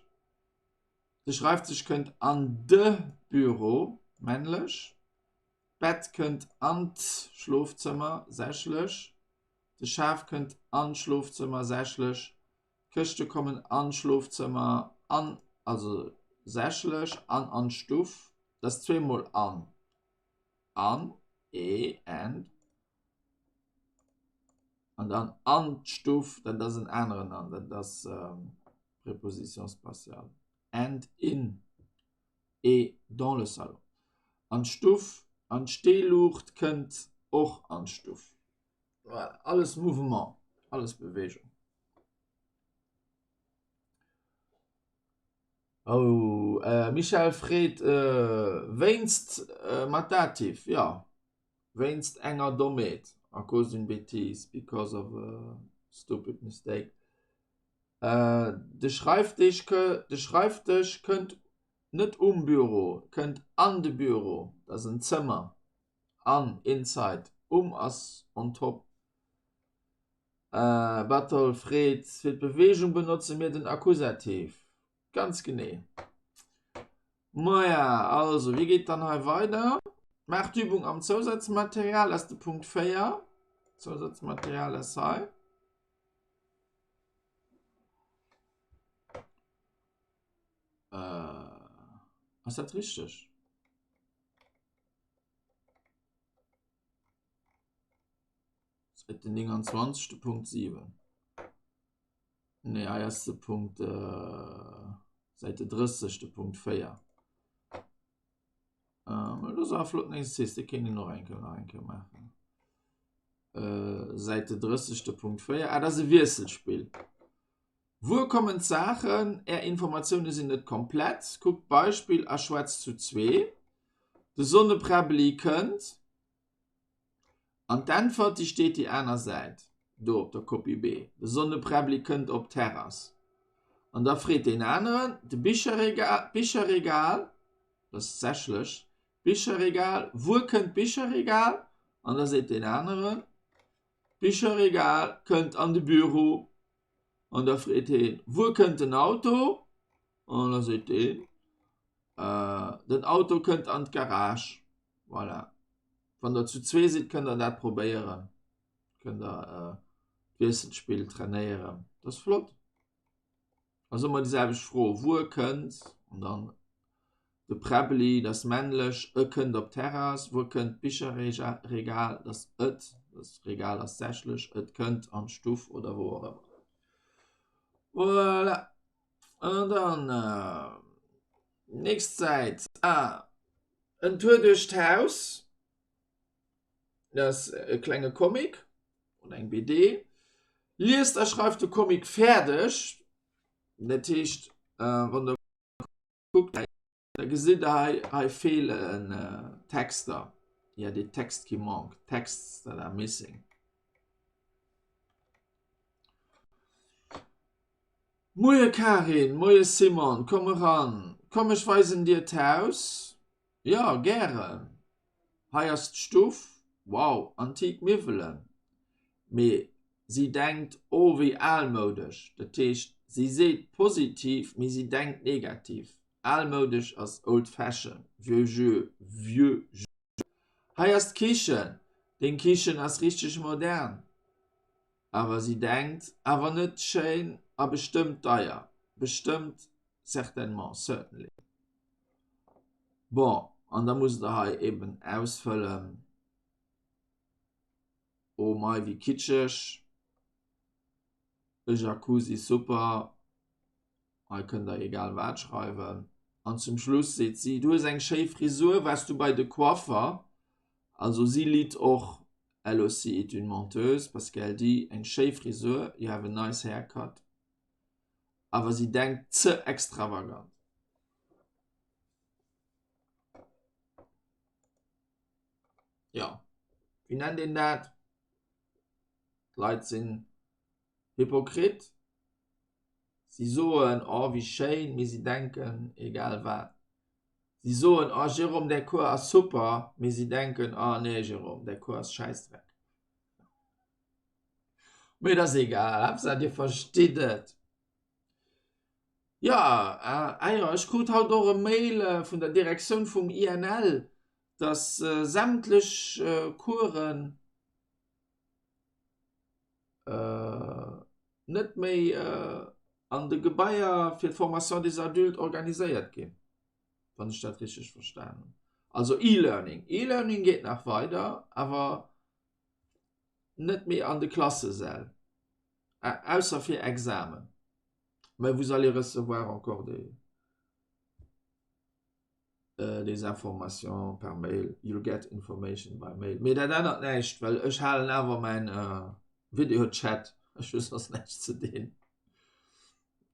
De Schreifdësch kënnt an de Büro, männlech. D'Bett kënnt an d'Schlofzëmmer, sächlech. De Schaf kënnt an d'Schlofzëmmer, sächlech. D'Këschte kommen an d'Schlofzëmmer an, also sächlech, an an d'Stuff. Dat ass zweemol an. An, e, and. An dann an d'Stuff, dat ass en aneren an, dat ass Préposition spatiale. And in. Et dans le salon. An d'Stuff, an d'Steeluucht kënnt och an d'Stuff. Voilà, alles Mouvement, alles Bewegung. Oh, äh, Michel freet äh, wéinst äh, mat Dativ, ja. Wéinst enger Dommheet, à cause d'une bêtise, because of a stupid mistake. Äh, de Schreifdësch, de Schreifdësch kënnt net um Büro, kënnt an de Büro, dat ass en Zëmmer, an, inside, um ass on top. Äh, Bartol freet, fir d'Beweegung benotze mir den Akkusativ. Ganz genee. Maja, also, wéi geet dann hei weider? Maach d'Übung am Zousazmaterial, ass de Punkt 4. Zousazmaterial ass hei. Äh, ass dat richteg? Säit den 29. De Punkt 7. Nee, hei ass de Punkt äh, Säite 30 de Punkt 4. Ähm, dat ass awer flotten Exercice, dee kéint een och eng Kéier nach eng Kéier maachen. Äh, Säite 30 de Punkt 4. Ah, dat ass e Wiesselspill. Wuer kommen d'Saachen? Är Informatioune sinn net komplett. Kuckt d'Beispill a schwätzt zu zwee. De Sonnepräbbeli kënnt. An d'Äntwert, déi steet déi aner Säit, do op der Kopie B. De Sonnepräbbeli kënnt op d'Terrass. An da freet deen aneren, De Bicherregal, d'Bicherregal, dat ass sächlech, d'Bicherregal, wuer kënnt d'Bicherregal? An da seet deen aneren, D'Bicherregal kënnt an de Büro. An da freet heen, Wuer kënnt den Auto? An da seet deen, Den Auto kënnt an d'Garage. Voilà. Wann der zu zwee sidd, kënnt der dat probéieren. Kënnt der d'Wiesselspill trainéieren. Dat ass flott. Ass ëmmer déi selwecht Fro, Wuer kënnt? An dann de Präbbeli, dat ass männlech, e kënnt op d'Terrass. Wuer kënnt d'Bicherregal? Dat ass et, dat Regal ass sächlech, et kënnt an d'Stuff oder wou och ëmmer. Voilà. An dann nächst Säit. Ah, en Tour duerch d'Haus. Dat ass e klenge Comic oder eng BD. Liest a schreift de Comic fäerdeg. Dat heescht, wann der kuckt, da gesitt der hei, hei feelen Texter. Il y a des textes qui manquent, texts that are missing. Moie Karin, moie Simon, komm eran, komm ech weisen dir d'Haus. Jo, gären. Hei ass d'Stuff, wow, antik Miwwelen. Mee si denkt, oh wéi almoudesch. Dat heescht, si seet positiv, mee si denkt negativ. Almoudesch ass old fashion, vieux jeu, vieux jeu. Hei ass d'Kichen, deng Kichen ass richteg modern. Awer si denkt, awer net schéin a bestëmmt deier. Bestëmmt, certainement, certainly. Bon, an da musst der hei eben ausfëllen, Oh mei, wéi kitscheg, e Jacuzzi, super. Hei kënnt der egal wat schreiwen. An zum Schluss seet si, Du hues eng schéi Frisur, waars du bei de Coiffer? Also si litt och, elle aussi est une menteuse, parce qu'elle dit, eng schéi Frisur, you have a nice haircut. Awer si denkt ze extravagant. Jo, wéi nennt een dat? D'Leit sinn Hypokrit. Si soen, oh wéi schéin, mee si denken egal wat. Si soen, oh Jérôme, däi Cours ass super, mee si denken, oh nee Jérôme, däi Cours ass Schäissdreck. Mee et ass egal, Haaptsaach dir verstitt et. Jo, ah jo, ech krut haut och e Mail vun der Direktioun vum INL, dass sämtlech Coursen net méi an de Gebaier fir d'Formation des adultes organiséiert ginn, wann ech dat richteg verstan hunn. Also E-Learning, E-Learning geet nach weider, awer net méi an de Klassesäll, ausser fir Examen. Mais vous allez recevoir encore des, euh, des informations per mail. You'll get information by mail. Mee dat ännert näischt, well ech halen awer mäin äh, Videochat. Ech hu soss näischt ze dinn.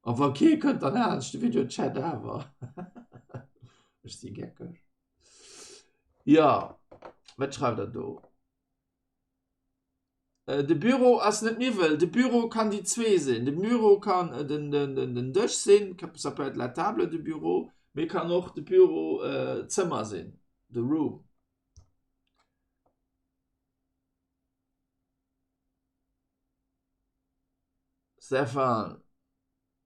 A wa kee kënnt, dann halen ech de Videochat awer. Ech si geckeg. Jo, wat schreift der do? De Büro ass net Miwwel. De Büro kann déi zwee sinn. De Büro kann den, den, den, den Dësch sinn, ça peut être la table de bureau, mee kann och de Büro d'Zëmmer sinn, the room. Stefan,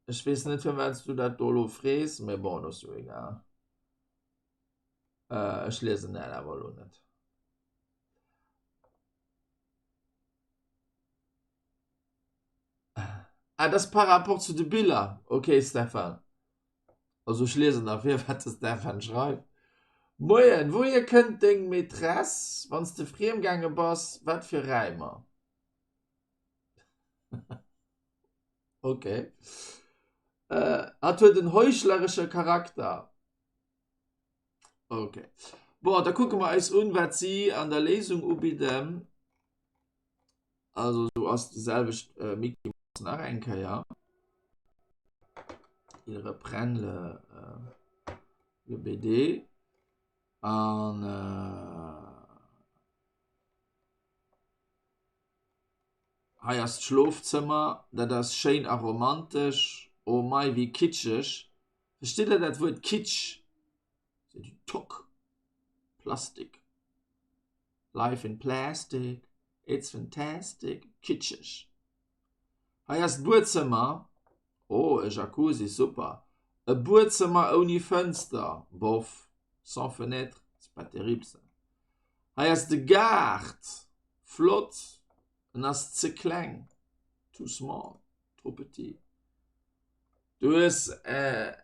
ech weess net firwat s du dat do elo frees, mee bon, et ass jo egal. Ech liesen dat awer elo net. Ah, dat ass par rapport zu de Biller. Ok, Stefan. Also ech liesen da vir, wat de Stefan schreift. Moien, wouhier kënnt deng Maîtresse, wann s de friem gaange bass, wat fir Räimer? Ok. Hatt huet en heuchleresche Charakter. Ok. Bon, da kucke mer eis un, wat si an der Léisung ubidden. Also do ass de selwecht äh, Mickey Mouse nach eng Kéier. Ils reprennent le, euh, le BD. An hei ass d'Schlofzëmmer, dat ass schéin a romantesch. Oh mei, wéi kitscheg! Verstitt der dat Wuert Kitsch? C'est du toc, Plastik, life in plastic, it's fantastic, kitscheg. Hei ass d'Buedzëmmer, oh e Jacuzzi, super. E Buedzëmmer ouni Fënster, bof, sans fenêtre, c'est pas terrible ça. Hei ass de Gaart, flott, en ass ze kleng, too small, trop petit. Du hues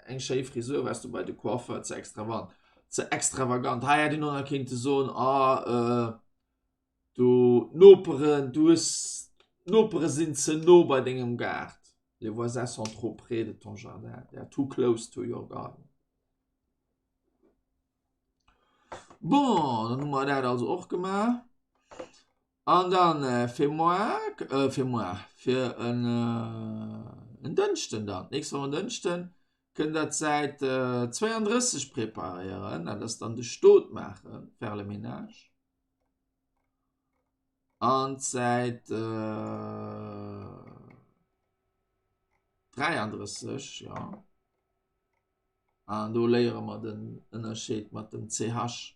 eng schéi Frisur, waars du bei de Coiffeur, ze extravant, ze extravagant. Hei hätt een och nach kéinte soen, ah, Du Noperen, du hues, d'Nopere sinn ze no bei dengem Gaart. Les voisins sont trop près de ton jardin, they are too close to your garden. Bon, dann hu mer dat also och gemaach. An dann fir moar, fir moar, fir en en Dënschden dann, d'nächst Woch en Dënschden, kënnt der d'Säit 32 preparéieren, dat ass dann de Stot maachen, faire le ménage. An d'Säit 33, jo. An do léiere mer den Ënnerscheed mat dem ch, ch,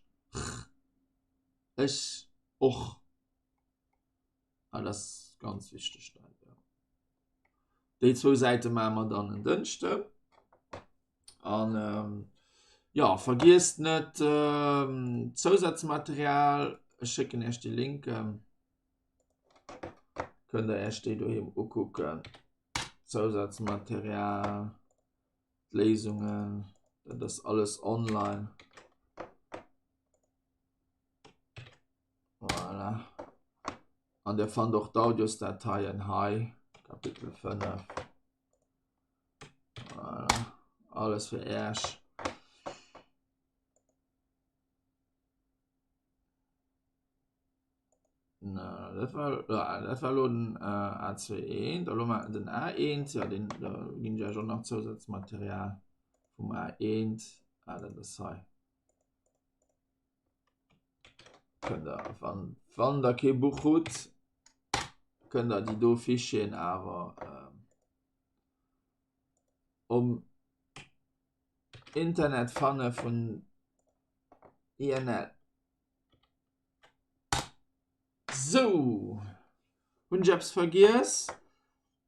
ech, och. Ah, dat ass ganz wichteg dat, jo. Déi zwou Säite maache mer dann en Dënschden. An ähm, ja, vergiesst net ähm, Zousazmaterial. Ech schécken Iech déi Linken. Kënnt der Iech déi doheem ukucken. Zousazmaterial, d'Léisungen, dat ass alles online. Voilà. An der fannt och d'Audiosdateien hei, Kapitel 5. Voilà. Alles fir Äerch. Na, dat war, ja, dat war lo den äh, A21, da lo mal den A1, ja, den, da ginn ech Iech och nach Zousazmaterial vum A1. Ah, dat ass hei. Kënnt der, wann, wann der kee Buch hutt, kënnt der déi do Fichieren awer ähm, um Internet fanne vun INL. Sou, hunn ech eppes vergiess?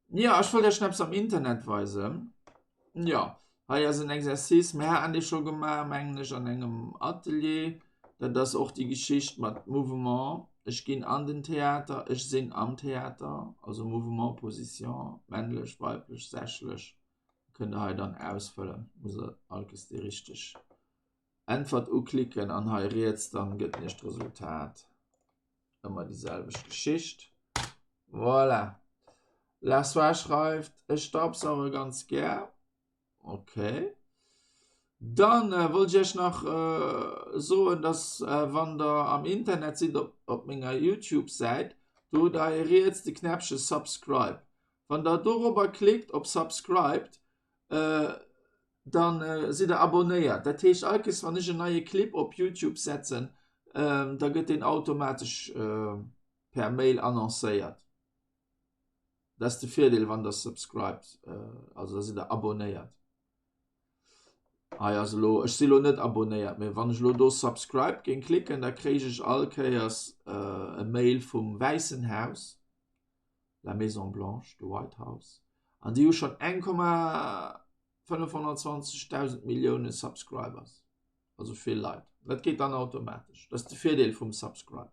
Jo, ech wollt iech eppes am Internet weisen. Jo, hei ass en Exercice, mir haten dee scho gemaach, mengen ech, an engem Atelier. Dat ass och déi Geschicht mat Mouvement. Ech ginn an den Theater, ech sinn am Theater, also Mouvement, Position, männlech, weiblech, sächlech, kënnt der hei dann ausfëllen. Musst der all Kéiers déi richteg Äntwert uklicken an hei riets dann gëtt iech d'Resultat. Ëmmer déi selwecht Geschicht. Voilà. La Soie schreift, ech staubsauge ganz gär. Okay. Dann äh, wollt ich iech nach äh, soen, dass äh, wann der am Internet sidd op, op menger YouTube-Säit, do hutt der hei riets de Knäppche Subscribe. Wann der dorobber klickt op Subscribed, äh, dann äh, sidd der abonnéiert. Dat heescht, all Kees wann ech en neie Clip op YouTube setzen, äh, da gëtt deen automatesch äh, per Mail annoncéiert. Dat ass de Virdeel, wann der subscribed, äh, also da sidd der abonnéiert. Hei ass elo, ech si lo net abonnéiert, mee wann ech elo do subscribe géing klicken, da kréich ech all Kéiers äh, e Mail vum Wäissen Haus, la Maison Blanche, de White House, an déi hu schonn 1,520.000 Millioune Subscribers, also vill Leit. Dat geet dann automatesch. Dat ass de Virdeel vum Subscribe.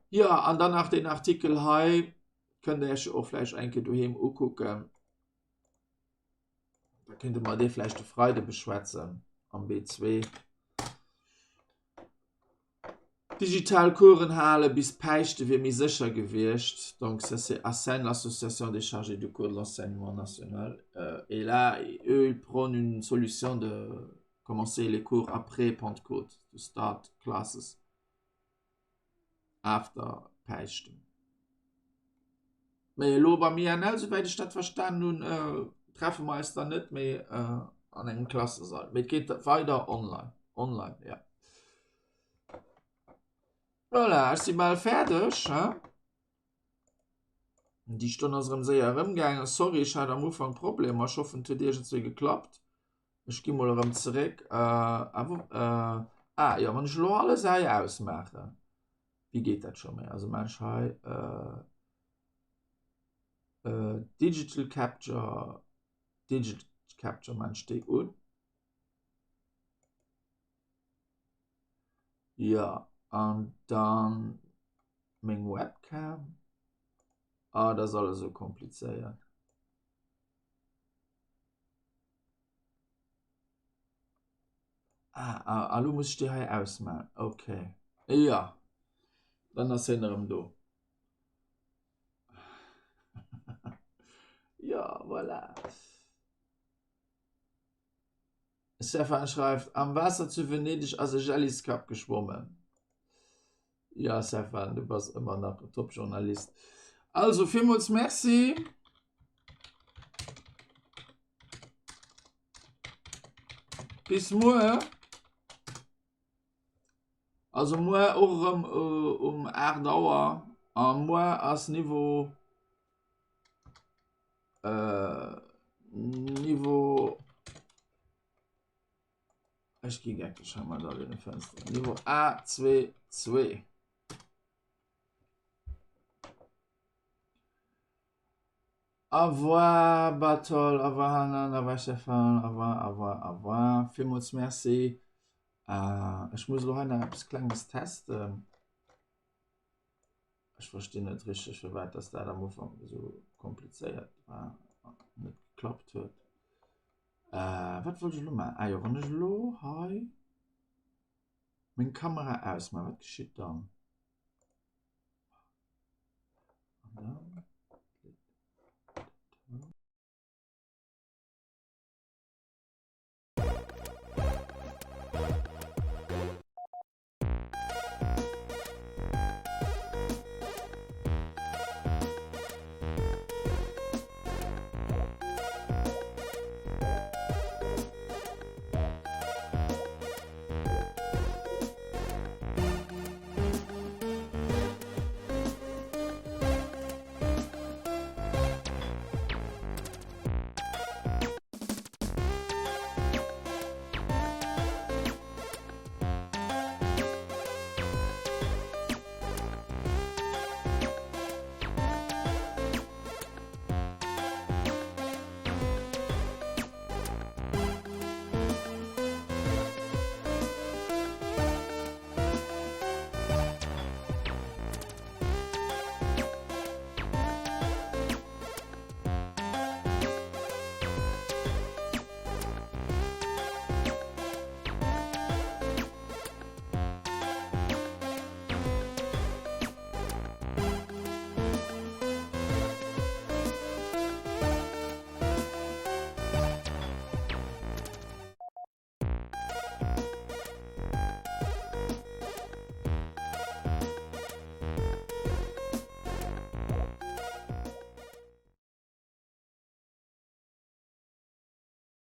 Jo, an dann nach deen Artikel hei, kënnt der Iech och vläicht eng Kéier doheem ukucken. Da kéinte mer dee vläicht de Freide beschwätzen am B2. Digital Coursen hale bis Päischte wier méi sécher gewiescht. Donc ça c'est ACEN, l'Association des chargés de cours de l'enseignement national. Et là, eux, ils prônent une solution de commencer les cours après Pentecôte, to start classes after Päischten. Mee elo beim INL, souwäit ech dat verstanen hunn, treffe mer eis dann net méi an engem Klassesall, mee et geet weider online. Online, ja. Voilà, ech si bal fäerdeg, he? Déi Stonn ass erëm séier erëmgaangen. Sorry, ech hat am Ufank Problemer. Ech hoffen, et huet iergendswéi geklappt. Ech gi mol erëm zeréck. Äh, ah, wo, äh, ah, jo, wann ech elo alles hei ausmaachen, wéi geet dat scho méi? Also maachen ech hei, äh, äh, Digital Capture, Digital Capture maachen ech déi un. Jo, an dann meng Webcam. Ah, dat ass alles esou komplizéiert. Ah, ah, ah, lo muss ech déi hei ausmaachen. Okay. Jo, dann ass hien erëm do. Jo, voilà. Stefan schreift, Am Waasser zu Venedeg ass e Jelliskapp geschwommen. Ja Stefan, du bass ëmmer nach e Top-Journalist. Also villmools Merci. Bis muer. Also muer och erëm um 8 Auer. A muer ass Niveau äh, Niveau Ech gi geckeg hei mat all deene Fensteren. Niveau A2 2. Au revoir Bartol, au revoir Hanan, au revoir Stefan, au revoir, au revoir, au revoir. Villmools Merci. Äh, ech muss elo hei nach eppes Klenges testen. Ech verstinn net richteg, firwat dass dat am Ufank esou komplizéiert war an net geklappt huet. Äh, wat wollt ech elo maachen? Ah jo, wann ech elo hei meng Kamera ausmaachen, wat geschitt dann? An dann?